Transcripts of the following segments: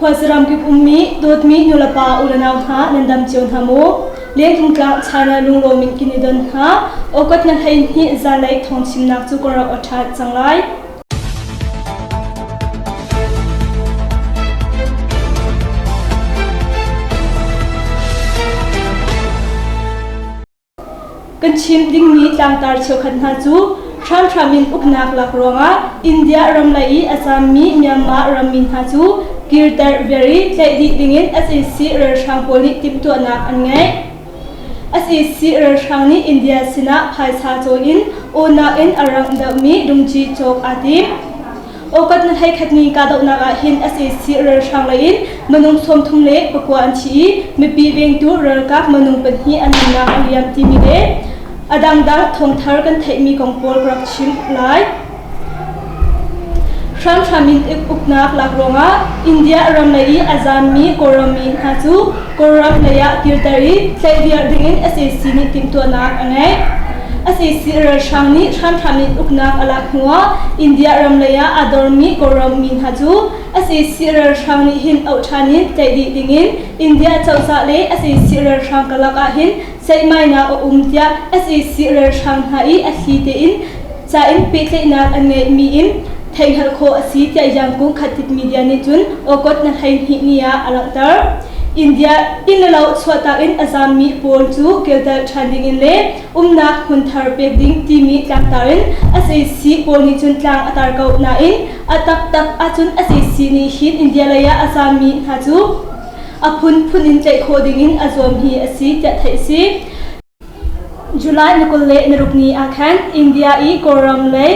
Khuasaram kip ummi dawtmi nulepa ulenau hna nan dam cio hna maw? Lengtungtlang China lunglawm in kin i don hna. Awkat na 12 zanlei thawngchimnak cu ka rak aw ṭhan cang lai. Kan chim dingmi tlangtar cheukhat hna cu hramhram in uknak lak ruangah India ram lei i a caammi Myanmar rammi hna cu kirter viar i tlaih dih dingin sac ralhrang pawl nih timhtuahnak an ngeih. Sac ralhrang nih India sinah phaisa cawi in awnak in a rangh deuhmi dungci cawk aa tim. Awkat na 11 ni kahdohnak ah hin sac ralhrang lei in minung 39 an thi i mipi vengtu ralkap minung pahnih an nunnak a liam timi le a dangdang thawngthar kan theihmi kong pawl ka rak chim lai. Hramhram in uknak lak ruangah India ram lei i a zaammi Kawlram mi hna cu Kawlram lei ah kirter i tlaih viar dingin sac nih timhtuahnak a ngeih. Sac ralhrang nih hramhram in uknak a lak hnuah India ram lei ah aa dormi Kawlram mi hna cu sac ralhrang nih hin auh ṭhan in tlaih dih dingin India cozah le sac ralhrang karlak ah hin ceihmainak a um tiah sac ralhrang hna i a thli tein ca in pehtlaihnak an ngeihmi in theihhngalh khawh a si tiah Yangkung Khatit Media nih cun August na 12 ni ah a langhter. India inn le lo chuahtak in a zaammi pawl cu kelter ṭhan dingin le umnak hmun thar pek ding timi tlangtar in sac pawl nih cun tlang a tar ko nain a taktak ahcun sac nih hin India lei ah a zaammi hna cu a phunphun in tlaih khawh dingin a zuam hi a si tiah theih a si. July ni 26 ni ah khan India i Kawlram lei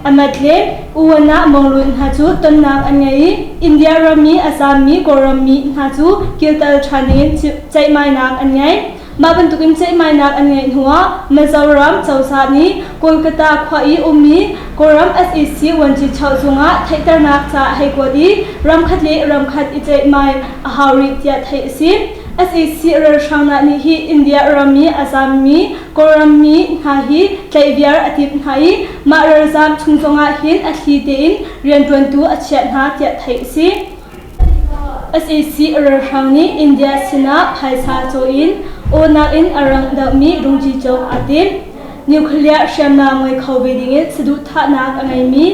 Amat le Uwana Monglun hna cu tonnak an ngei i India ram i a zaammi Kawlram mi hna cu kiltal ṭhan dingin ceihmainak an ngei. Mah bantukin ceihmainak an ngeih hnuah Mizoram cozah nih Kolkata khua i ummi Kawlram sac Vuanci cungah theihternak ca a hei kuat i ramkhat le ramkhat i ceihmai a hau rih tiah theih a si. Sac ralhrang nih hi India ram i a zaammi Kawlram mi hna hi tlaih viar a timh hna i mah ralzaam chung zongah hin a thli tein rianṭuantu a chiah hna tiah theih a si. Sac ralhrang nih India sinah phaisa caw in awnak in a rangh deuhmi rungci cawk aa tim. Nuclear hriamnam ngei kho ve dingin saduhthahnak a ngeimi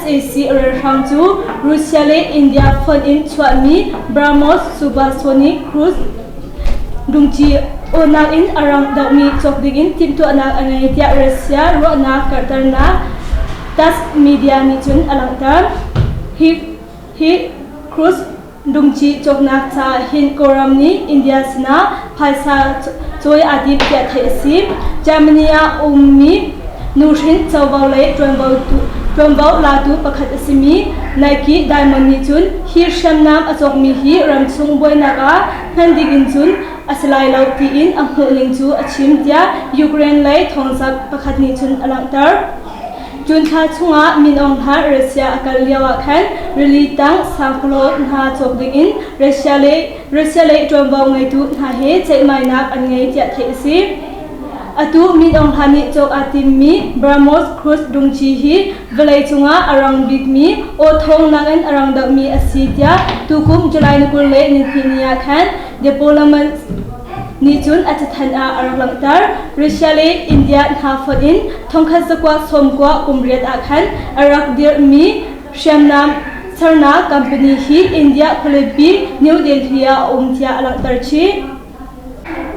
sac ralhrang cu Russia le India fonh in chuahmi BrahMos supersonic cruise rungci awnak in a rang deuhmi cawk dingin timhtuahnak a ngei tiah Russia ruahnak karhternak TASS media nih cun a langhter. Hi Hi cruise dungci cawknak caah hin Kawlram nih India sinah phaisa cawi aa tim tiah theih a si. Germany ah a ummi nuhrin covo lei ṭuanvo latu pakhat a simi Nike Diamond nih cun hi hriamnam a cawkmi hi ramchung buainak ah hman ding in cun a si lai lo tiin a hmuhning cu a chim tiah Ukraine lei thawngzamh pakhat nih cun a langhter. June thla chungah Min Aung Hlaing Russia a kal lio ah khan rili tang sangpalawt hna cawk dingin Russia le Russia lei ṭuanvo ngeitu hna he ceihmainak an ngei tiah theih a si. Atu Min Aung Hlaing nih cawk aa timmi BrahMos cruise dungci hi vawlei cungah a rang bikmi aw thawng nakin a rang deuhmi a si tiah tukum July ni 22 ni ah khan Diplomat nih cun a cathanh ah a rak langhter. Russia le India hna fonh in thongkhat zakua sawmkua kum riat ah khan a rak dirhmi hriamnam sernak company hi India khualipi New Delhi ah a um tiah a langhter chih.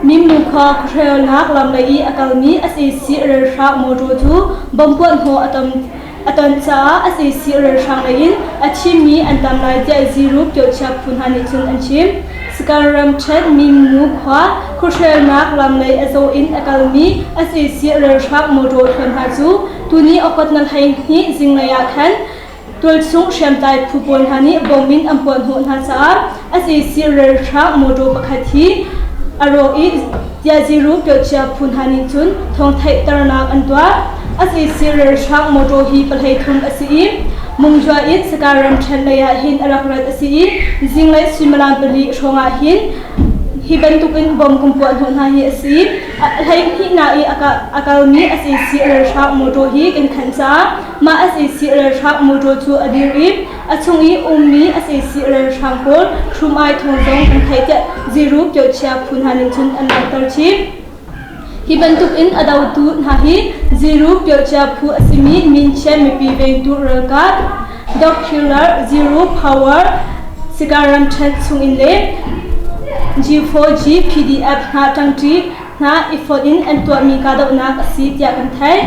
Mimmu khua khuahrelnak lam lei i a kalmi sac ralhrang motor cu bomb puahhnawh a ton a ton caah sac ralhrang lei in a thimi an tam lai tiah Ziru Pyochia phu hna nih cun an chim. Skan ramṭhen Mimmu khua khuahrelnak lam lei a zaw in a kalmi sac ralhrang motor thluan hna cu tuni August na 12 zinglei ah khan Tualchung hriamtlai phu pawl hna nih bom in an puahhnawh hna caah sac ralhrang motor pakhat hi a rawk i Tiaziru Pyochia phu hna nih cun thawng theihternak an tuah. Sac ralhrang motor hi pahlei thum a si i Mungzua in Saka ramṭhen lei ah hin a rak rat a si i zinglei suimilam pali hrawng ah hin hi bantukin bom kan puahhnawh hna hi a si. Hleihnih i a kalmi sac ralhrang motor hi kan khanh caah Mah sac ralhrang motor cu a dir i A chung i ummi sac ralhrang pawl hrum-ai thawng zong kan theih tiah Ziru Pyochia phu hna nih cun an langhter chih. Hi bantuk in a dotu hna hi Ziru Pyochia phu a simi Minchian mipi vengtu ralkap Dog Killer Zero Power Sika ramṭhen chungin le G4G PDF hna ṭangṭi hna i fonh in an tuahmi kahdohnak a si tiah kan theih.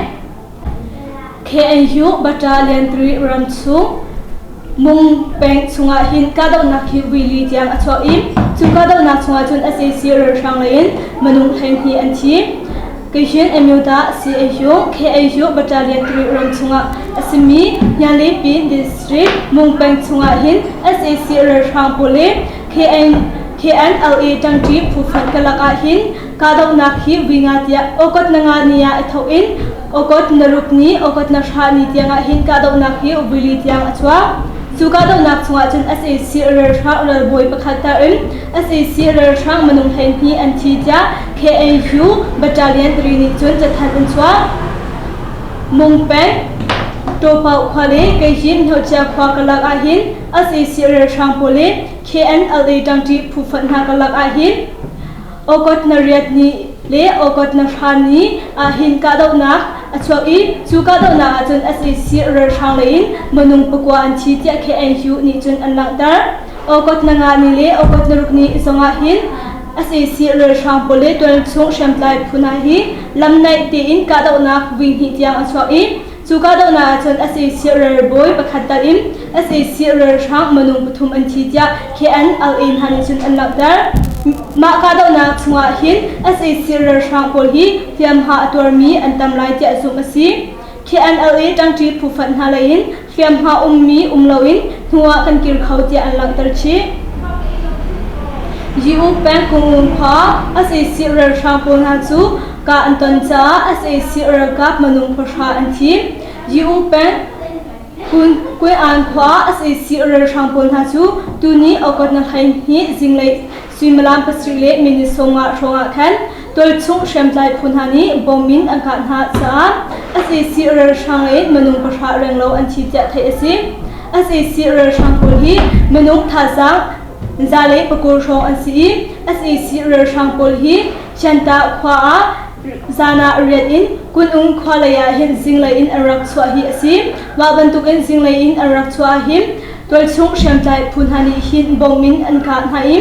KNU Battalion 3 ram chung Mung peng chungah hin kahdohnak hi vuili tiang a chuak i cu kahdohnak chungah cun sac ralhrang lei in minung 12 an thi. Keihin Amyota CAU KAU Battalion 3 ram chungah a simi Hnianlipin District Mung peng chungah hin sac ralhrang pawl le KN KNLA ṭangṭi phu fonh karlak ah hin kahdohnak hi vui nga tiah August na nga ni ah i thawk in August na ruk ni August na hra ni tiangah hin kahdohnak hi vuili tiang a chuak. Cu kahdohnak chungah cun sac ralhrang ralbawi pakhat tar in sac ralhrang minung 12 an thi tiah KNU Battalion 3 nih cun cathanh an chuah. Mung peng Tawpau khua le Keihin Hnochia khua karlak ahhin sac ralhrang pawl le KNLA ṭangṭi phu fonh hna karlak ahhin August na riat ni le August na hra ni ahhin kahdohnak a chuak i cu kahdohnak ahcun sac ralhrang lei in minung pakua an thi tiah KNU nih cun an langhter. August na nga ni le August na ruk ni zongah hin sac ralhrang pawl le tualchung hriamtlai phu hna hi lamnaih tein kahdohnak vui hnih tiang a chuak i Cu kahdohnak ahcun sac ralbawi pakhat tal in sac ralhrang minung pathum an thi tiah KNLA hna nih cun an langhter. Mah kahdohnak chungah hin sac ralhrang pawl hi hliamhma a tuarmi an tam lai tiah zumh a si. KNLA ṭangṭi phu fonh hna lei in hliamhma ummi um loin hnu ah kan kir kho tiah an langhter chih. Yiu peng Kungun khua sac ralhrang pawl hna cu Kah an ton caah sac ralkap minung pahra an thi. Yiu peng Kwean khua ah sac ralhrang pawl hna cu tuni August na 12 zinglei suimilam pasarih le minute sawmnga hrawng ah khan tualchung hriamtlai phu hna nih bom in an kah hna caah sac ralhrang in minung pahra renglo an thi tiah theih a si. Sac ralhrang pawl hi minung thazaang za le pakul hrawng an si i sac ralhrang pawl hi Chiantah khua ah zan ah rian in Kunung khua lei ah hin zinglei in an rak chuah hi a si. Mah bantukin zinglei in an rak chuah ah hin tualchung hriamtlai phu hna nih hin bom in an kah hna i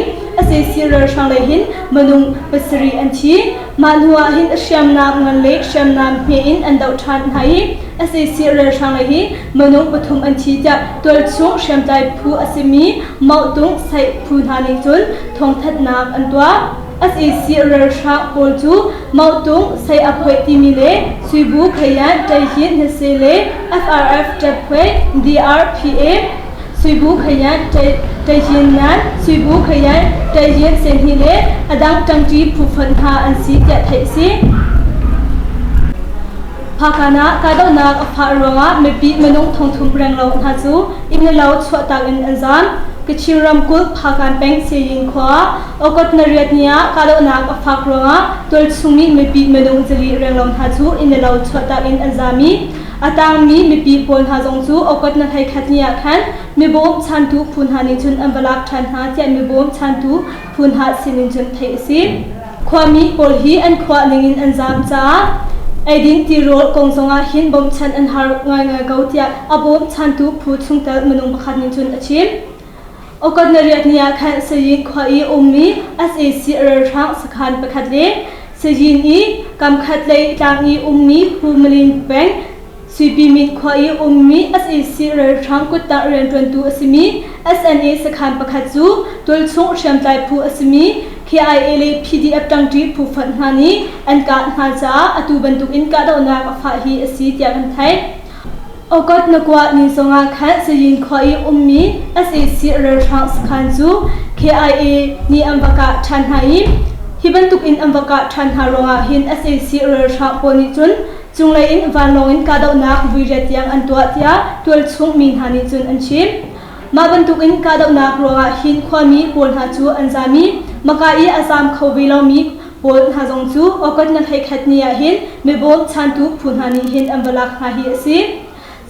sac ralhrang lei hin minung pasarih an thi. Mah hnu ah hin hriamnam ngan le hriamnam hme in an doh ṭhan hna i sac ralhrang lei hi minung pathum an thi tiah tualchung hriamtlai phu a simi Mauhtung Saih phu hna nih cun thawngthanhnak an tuah. Sac ralhrang pawl cu Mauhtung sei a phoih timi le Suibu Khayan Ṭaihin Hnase le FRF Ṭapphuai DRPA Suibu Khayan Ṭaihin Nan Suibu Khayan Ṭaihin Senhnih le a dang ṭangṭi phu fonh hna an si tiah theih a si. Phakhan ah kahdohnak a fah ruangah mipi minung thongthum renglo hna cu inn le lo chuahtak in an zaam. Kachin ramkulh Phakhan peng Siyin khua ah August na riat ni ah kahdohnak a fak ruangah tualchung nih mipi minung zali renglo hna cu inn le lo chuahtak in an zaam i a tangmi mipi pawl hna zong cu August na 11 ni ah khan mibawm chantu phu hna nih cun an va lak ṭhan hna tiah mibawm chantu phu hna sinin cun theih a si. Khuami pawl hi an khua ningin an zaam caah eidin tirawl kong zongah hin bawmchan an har ngaingai ko tiah a bawmchantu phu chungtel minung pakhat nih cun a chim. August na riat ni ah khan Sayin khua i ummi sac ralhrang sakhan pakhat le Sayin i kamkhat lei tlang i ummi Humalin peng Suipimit khua i ummi sac ralhrang kuttang rianṭuantu a simi SNA sakhan pakhat cu tualchung hriamtlai phu a simi KIA le PDF ṭangṭi phu fonh hna nih an kah hna caah atu bantukin kahdohnak a fah hi a si tiah kan theih. August na kua ni zongah khan Sayin khua i ummi sac ralhrang sakhan cu KIA nih an va kah ṭhan hna i hi bantukin an va kah ṭhan hna ruangah hin sac ralhrang pawl nih cun cunglei in vanlawng in kahdohnak vuiriat tiang an tuah tiah tualchung mi hna nih cun an chim. Mah bantukin kahdohnak ruangah hin khuami pawl hna cu an zaam i Maka i a zaam kho ve lomi pawl hna zong cu August na 11 ni ah hin mibawm chantu phu hna nih hin an va lak hna hi a si.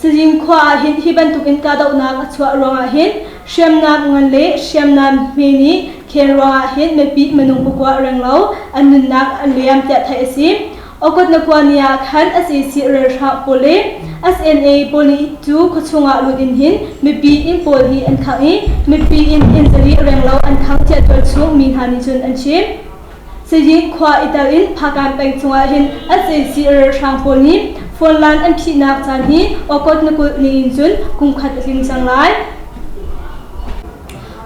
Sazing khua ah hin hi bantuk in kahdohnak a chuah ruangah hin hriamnam ngan le hriamnam hme nih khel ruangah hin mipi minung pakua renglo an nunnak a liam tiah theih a si. Okot na khua ni ah khan sac ralhrang pawl le SNA pawl nih cu khuachung ah lut in hin mipi inn pawl hi an khangh i mipi inn inn zali renglo an khangh tiah tualchung mi hna nih cun an chim. Sayin khua i tel in Phakan peng chungah hin sac ralhrang pawl nih phone line an phihnak caan hi Okot na kulh ni in cun kum khat a tling cang lai.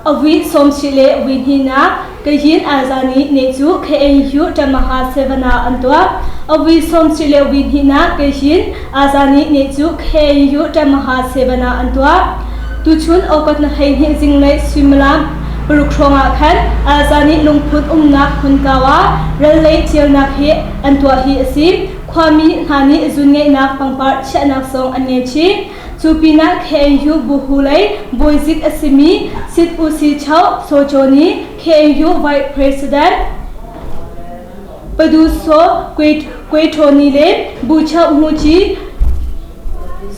A vui sawmsih le vui hnihnak Kayin Azani ne cu KNU Tamaha Sevana an tuah. A vui sawmsih le vui hnihnak Kayin Azani ne cu KNU Tamaha Sevana an tuah. Tuchun Okot na 12 zinglei suimilam paruk hrawngah khan Azani lungphun umnak hmun kau ah ral lei ṭialnak hi an tuah hi a si. Khuami hna nih zun ngeihnak pangpar chiahnak zong an ngei chih. Cu pinah KNU buhu lei bawizik a simi Sit U Si Cho Socho nih KNU Vice President Padu Saw Kwe Thaw Ni le Bu Chau Hmu Ci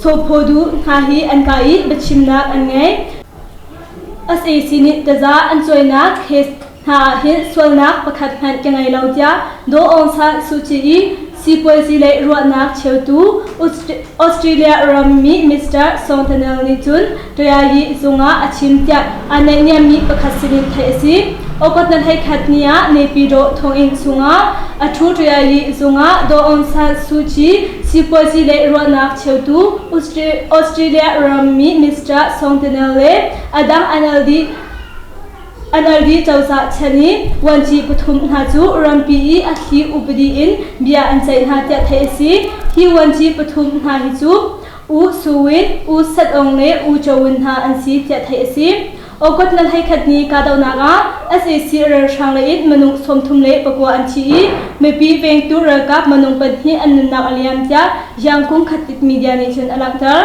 Sophodu hna hi an kai i biachimnak an ngei. Sac nih taza an cuainak case hna ah hin sualnak pakhat hmanh ka ngei lo tiah Daw Aung San Suu Kyi i sipuazi lei ruahnak cheutu Australia rammi Mr. Song Thanel nih cun Tayayi zung ah a chim tiah aa naihniammi pakhat sinin theih a si. August na 11 ni ah Naypyidaw thonginn chungah a ṭhu Tayayi zung ah Daw Aung San Suu Kyi sipuazi lei ruahnak cheutu Australia rammi Mr. Song Thanel le a dang NLD NLD cozah chan i vuanci pathum hna cu rampi i a thli upadi in bia an ceih hna tiah theih a si. Hi vuanci pathum hna hi cu U Su Win, U Sat Aung le U Cho Win hna an si tiah theih a si. August na 11 ni kahdohnak ah sac ralhrang lei in minung 34 an thi i mipi vengtu ralkap minung pahnih an nunnak a liam tiah Yangkung Khatit Media nih cun a langhter.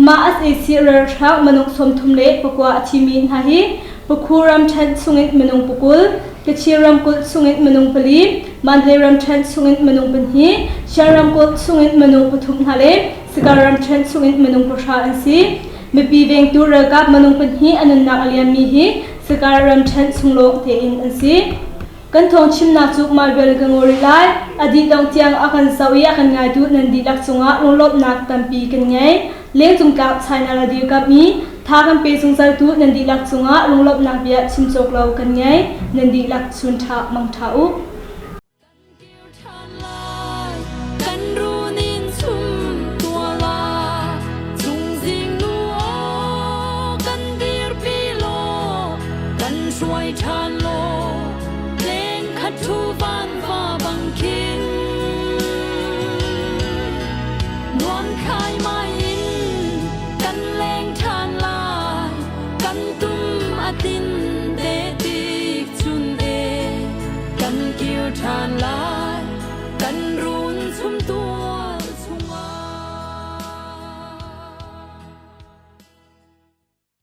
Mah sac ralhrang minung 34 a thimi hna hi Pakhu ramṭhen chungin minung pakul, Kachin ramkulh chungin minung pali, Mandalay ramṭhen chungin minung pahnih, Shan ramkulh chungin minung pathum hna le Sagar ramṭhen chungin minung pahra an si. Mipi vengtu ralkap minung pahnih a nunnak a liammi hi Sagar ramṭhen chung lawng tein an si. Kan thawng chimnak cu mah vial ka ngaw rih lai. A dih dongh tiang a kan zoh i a kan ngaitu nan dihlak cungah lunglawmhnak tampi kan ngei. Lengcung tlak China la dirkamh i tha kan pe zungzaltu nan dihlak cungah lunglawmhnak bia chim cawk lo kan ngei. Nan dihlak chun ṭha mang ṭha u. Kan runin chum tua la chungzing nu aw kan dirpi law kan hruai ṭhan law leng khat thu van va bang khin nuam khai mai in kan leng ṭhan lai kan tum a tin te tik chun e kan kir ṭhan lai.